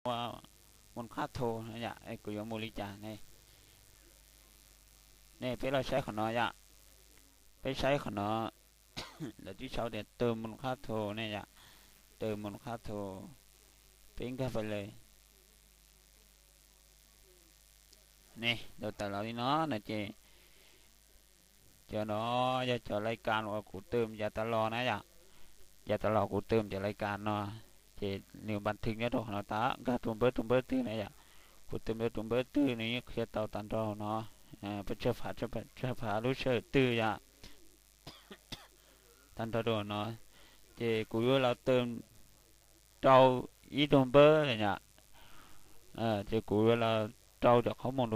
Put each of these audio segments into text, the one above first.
mus qhab thu yom, kuv yuav mus li cas ne? Ne peb los saib qhov no yom. Peb saib qhov no, lawv twb sau tias tawm mus qhab thu ne yom, tawm mus qhab thu. Peb nkag pais lawm. Ne, tawm los li no no ces cov no yog cov lais kas uas kuv tawm yav tas los na yom. Yav tas los kuv tawm cov lais kas no, ces nws npas thwm nyob rau qhov no tas, nkag tus npawb tus npawb twg na yom. Kuv tawm tus npawb twg nws yeej qhia tau tag nrho no, peb tsawg phav lub sij hawm twg yom, tag nrho rau no. Ces kuv yuav los tawm rau ib tug npawb yom. Ces kuv yuav los rau cov qhob mus,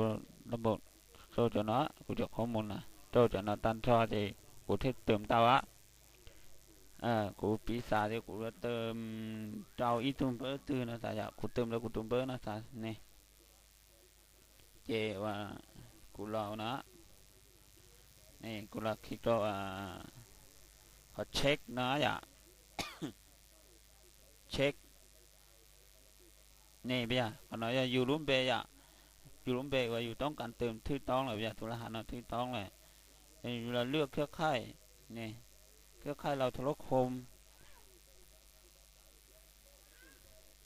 rau cov no, kuv cov qhob mus na, rau cov no tag nrho ces kuv thiaj tawm tau. Kuv piv xam tias kuv yuav tawm rau ib tug npawb twg no tas yom, kuv tawm lawv kuv tus npawb no tas ne. Ces kuv los no, kuv los khi rau qhov check no yom. Check ne, qhov no yog yus lub npe yom. Yus lub npe uas yus toob kas tawm thwj toob lawm, yog tus laj hav no thwj toob lawm. Yus los lwaj khwb khaij ne, khwb khaij laus thav lub khum.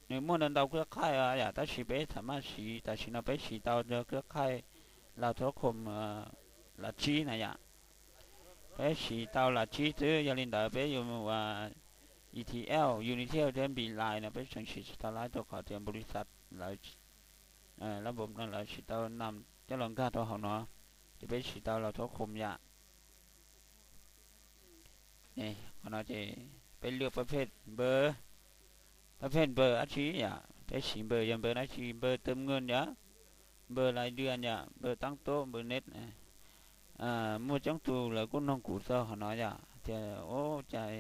Nws muaj ntau ntau khwb khaij yom, tab sis peb txham maj siv, tam sim no peb siv tau khwb khaij laus thav lub khum los tsib na yom. Peb siv tau los tsib xwb, yog li ntawd peb yuav mus ua ETL, Unitel thiab Beeline no peb tseem siv tsis tau lawm rau qhov tias npau li xav lawv, lawv siv tau nam coj los nkag rau hauv no, ces peb siv tau laus thav lub khum yom. Qhov no ces peb lwaj pab phej npawb, pab phej npawb dab tsi yom, peb siv npawb yog npawb dab tsi, npawb tawm nqaj yom, npawb lais dias yom, npawb taab tob, npawb net. Muaj coob tus lawv kuj noog kuv txog qhov no yom, tias ua cas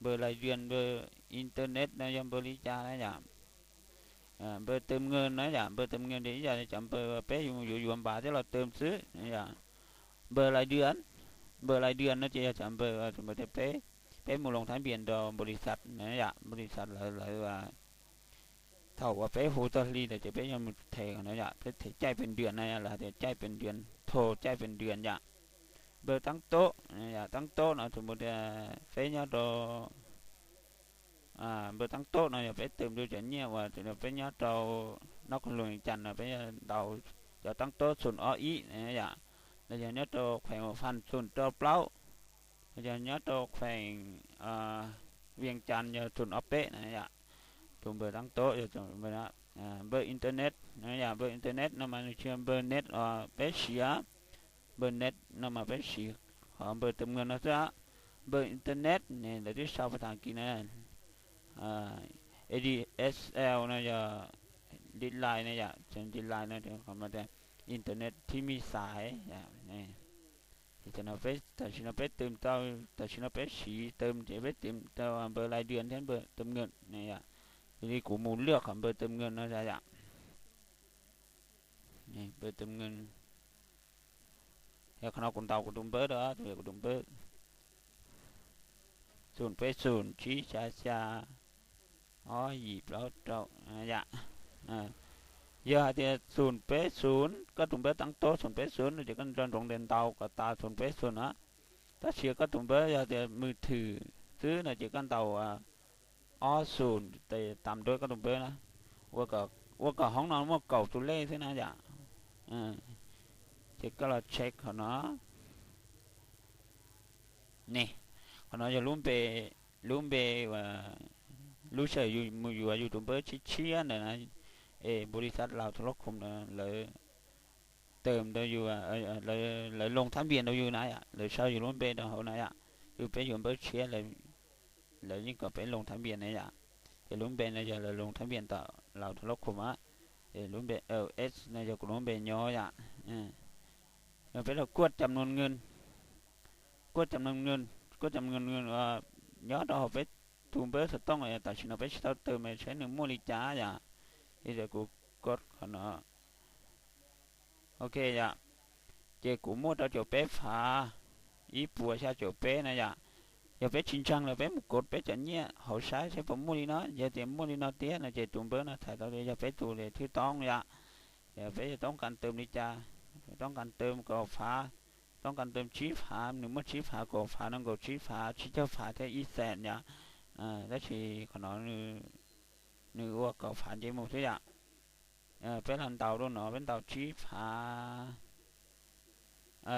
npawb lais dias, npawb internet no yog npawb li cas na yom. Npawb tawm nqaj na yom, npawb tawm nqaj ces ib yam cov npawb peb yuav yuav npav coj los tawm xwb yom. Npawb lais dias, npawb lais dias no ces yog cov npawb tias peb, peb mus loo thab npias rau npau li xav na yom, npau li xav lawv, lawv thaum uas peb hu txog hli lawm ces peb yuav mus them no yom, peb them caij pes dias na yom, lawv hais tias caij pes dias, thom caij pes dias yom. Npawb taab tob, taab tob no txhais tias peb nyob rau, npawb taab tob no yog peb tawm rau cov nyiaj uas peb nyob rau North Carolina no peb ntaus cov taab tob xoom ob ib na yom, los yog nyob rau kheem Faj xoom rau plaub, los yog nyob rau kheem Vias Cas yog xoom ob peb na yom. Tus npawb taab tob yog npawb internet na yom, npawb internet no mas nws tsis yog npawb net uas peb siv, npawb net no mas peb siv qhov npawb tawm nqaj no xwb. Npawb internet ne lawv twb sau pas tas kis na, ADSL no yog Line na yom, Line no internet thib me xais. Tam sim no peb tawm tau, tam sim no peb siv tawm ces peb tawm tau npawb lais dias thiab npawb tawm nqaj na yom. Yog li kuv mus lwaj qhov npawb tawm nqaj no yom. Npawb tawm nqaj, yog qhov no kuv ntaus kuv tus npawb rau, kuv tus npawb xoom peb xoom tsib xya xya ob yim plaub rau yom. Yog hais tias xoom peb xoom, koj tus npawb taab tob xoom peb xoom no ces koj nco ntsoov tias ntaus kom tas xoom peb xoom na. Tab sis koj tus npawb yog tias mws thwm xwb no ces koj ntaus ob xoom tes tas nruab koj tus npawb na, ua kom hoob no muaj kaum tus lej xwb na yom. Ces koj los check qhov no ne, qhov no yog lub npe, lub npe, lub sij hawm yus mus yuav yus tus npawb tshiab tshiab ntawd na, es npau li xav laus thav lub khum ntawd lawv tawm rau yus, lawv loo thab npias rau yus na yom, lawv sau yus lub npe rau hauv na yom. Yus peb yuav npawb tshiab, lawv yeej kom peb loo thab npias na yom. Ces lub npe no yog lawv loo thab npias tom laus thav lub khum a. Ces lub npe S no yog kuv lub npe nyob yom. Peb los kuaj cam nws nqaj, kuaj cam nws nqaj, kuaj cam nws nqaj nyob rau hauv peb tus npawb xov tooj, tam sim no peb tsis tau tawm mas saib nws muaj li cas yom. Ces kuv kuaj qhov no. Ok yom, ces kuv muaj rau caum peb phav ib puas xya caum peb na yom. Yog peb tsis ntseeg los peb mus kov peb cov nyiaj hauv saib seb puas muaj li no. Yog tias muaj li no tiag no ces tus npawb no txhais tau tias yog peb tus li thwb toob yom. Ces peb yuav toob kas tawm li cas? Toob kas tawm kaum phav, toob kas tawm tsib phav, nws muaj tsib phav, kaum phav, nees nkaum tsib phav, tsib caug phav thiab ib xees yom. Tab sis qhov no nws ua kaum phav nce mus xwb yom. Peb los ntaus rau no, peb ntaus tsib phav.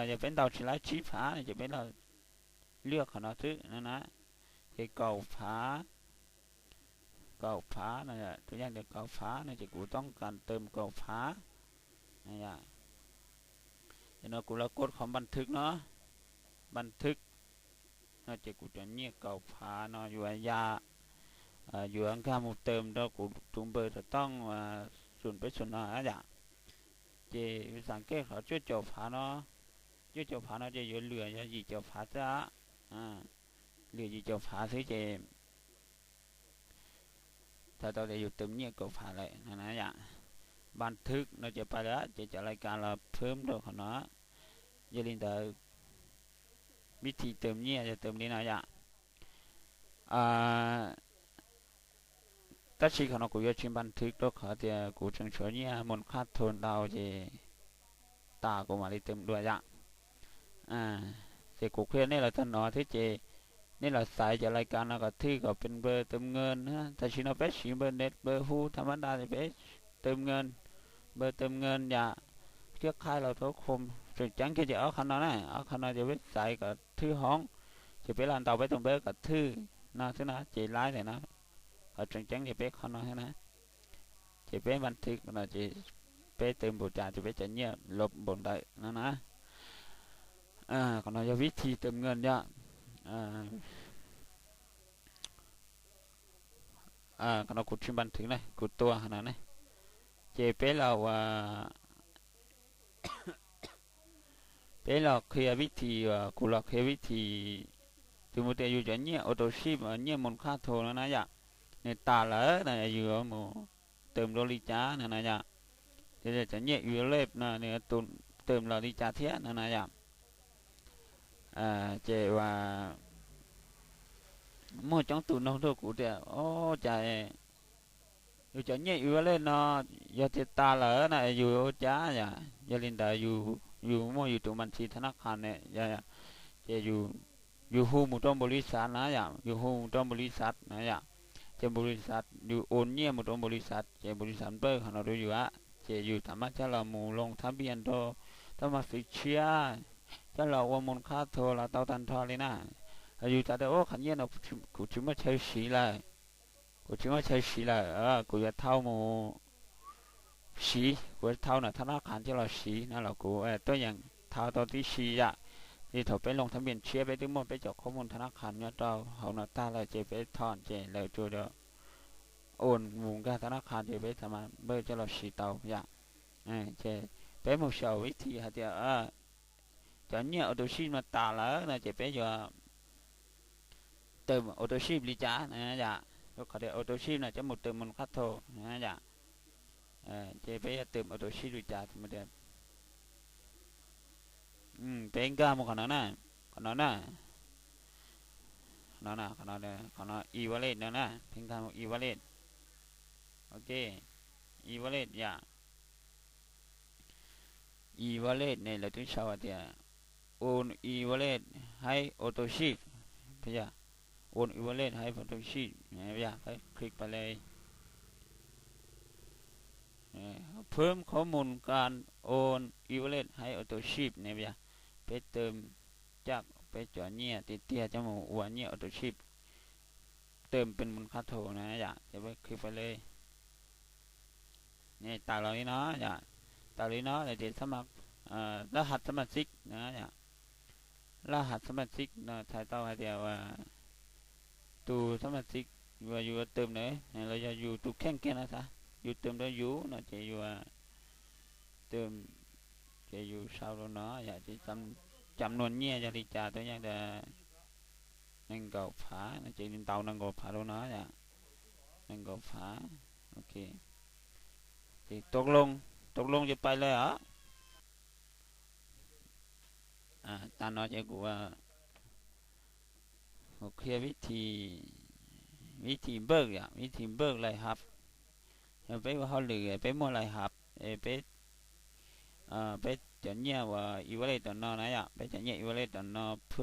Yog peb ntaus tsis laib tsib phav no ces peb los liaj qhov no xwb no na. Ces kaum phav, kaum phav no, tus yaj tias kaum phav no ces kuv toob kas tawm kaum phav. Ces no kuv los kov qhov npas thwv no, npas thwv no ces kuv cov nyiaj kaum phav no yuav ya, yuav nkag mus tawm rau kuv tus npawb tom tooj xum peb xum no yom. Ces xav kej qhov cuaj caum phav no, cuaj caum phav no ces yuav lwm yog yim caum phav xwb, lwm yim caum phav xwb ces txhais tau tias yus tawm nyiaj kaum phav lawm no na yom. Npas thwv no ces pais lawm ces cov lais kas los phwb rau qhov no. Yog li ntawd, vib thi tawm nyiaj yog tawm li no yom. Tab sis qhov no kuv yuav tsis npas thwv rau qhov tias kuv tseem tshuav nyiaj mus qhaj thaum ntau ces tas kuv mam li tawm dua yom. Ces kuv qhia nej los tag no thiab ces nej los xaiv cov lais kas no kom thwj kom pes npawb tawm nqe na. Tam sim no peb siv npawb net npawb hub thaj mab daj ces peb tawm nqe, npawb tawm nqe yom. Thiab qhaij los tau khum tseem ceeb kiag ces ob qhov no na, ob qhov no ces peb xaiv kom thwj hoob, ces peb los ntaus peb tus npawb kom thwj no xwb na ces laib lawm na. Qhov tseem ceeb ces peb qhov no xwb na. Ces peb npas thwv no ces peb tawm npaum cas ces peb cov nyiaj los npaum ntawd no na. Qhov no yog vib thi tawm nqe yom. Qhov no kuv tsis npas thwv na, kuv tua qhov no ne. Ces peb los ua, peb los qhia vib thi, kuv los qhia vib thi. Tus mus tias yus cov nyiaj auto ship, nyiaj mus qhaj thaum no na yom, nws tas lawm no yus yuav mus tawm dua li cas no na yom. Cov nyiaj ua lej no nws tus tawm los li cas thiab no na yom. Ces ua muaj coob tus nug rau kuv tias, o, cas yus cov nyiaj ua lej no yog tias tas lawm na yus ua cas yom. Yog li ntawd yus muaj yus tus mas thi thab nab qhas ne, ces yus hu mus rau npaum li xav na yom, yus hu mus rau npaum li xav na yom. Ces npaum li xav yus ua nyiaj mus rau npaum li xav ces npaum li xav npawj qhov no rau yus a. Ces yus tham maj coj los mus loo thab npias rau thab maj fis tshiab, coj los ua mus qhaj thaum los tau tag nrho li na. Yus xav tias ua qhov nyiaj no kuv tsis muaj chaw siv lawm, kuv tsis muaj chaw siv lawm, kuv yuav thau mus siv, kuv thau ntawm thab nab qhas coj los siv no los kuv tuaj yeem thau tau tib si yom. Li thaum peb loo thab npias tshiab peb twb muaj peb cov qhob mus thab nab qhas nyob rau hauv no tag lawm ces peb thom ces lawv tsuas ua mus nkag thab nab qhas ces peb tham maj npawj coj los siv tau yom. Ces peb mus xyaum vib thi hais tias cov nyiaj auto ship no tas lawm no ces peb yuav tawm auto ship li cas na yom. Qhov tias auto ship no coj mus tawm mus qhaj thaum na yom. Ces peb yuav tawm auto ship li cas, peb nkag mus qhov no na, qhov no na, qhov no, qhov no e-wallet no na, peb nkag mus e-wallet. Ok, e-wallet yom. E-wallet ne lawv twb sau hais tias own e-wallet hais auto ship, yog own e-wallet hais auto ship, yog peb click pais li เพิ่มข้อมูลการโอน e-wallet hais auto ship ne yog peb tawm caj peb cov nyiaj tiag tiag coj mus ua nyiaj auto ship tawm pes mus qhaj thaum na yom, ces peb click pais li. Tawm los li no yom, tawm li no lawm ces laj has xab mas xib na yom. Laj has xab mas xib no txhais tau hais tias tus xab mas xib uas yus yuav tawm na los yog yus tus kheej kiag no xav yus tawm rau yus no ces yus tawm, ces yus sau rau no yom, ces cam nua nyiaj yog li cas tuaj yeej tias nees nkaum phav no ces ntaus nees nkaum phav rau no yom, nees nkaum phav. Ok, ces tau loo, tau loo ces pais lawm os. Tag no ces kuv Qhia vib thi npawj yom, vib thi npawj lais hav. Yog peb ua hauj lwm peb muaj lais hav, peb, peb cov nyiaj uas ib ua lej tom no na yom, peb cov nyiaj ib ua lej tom no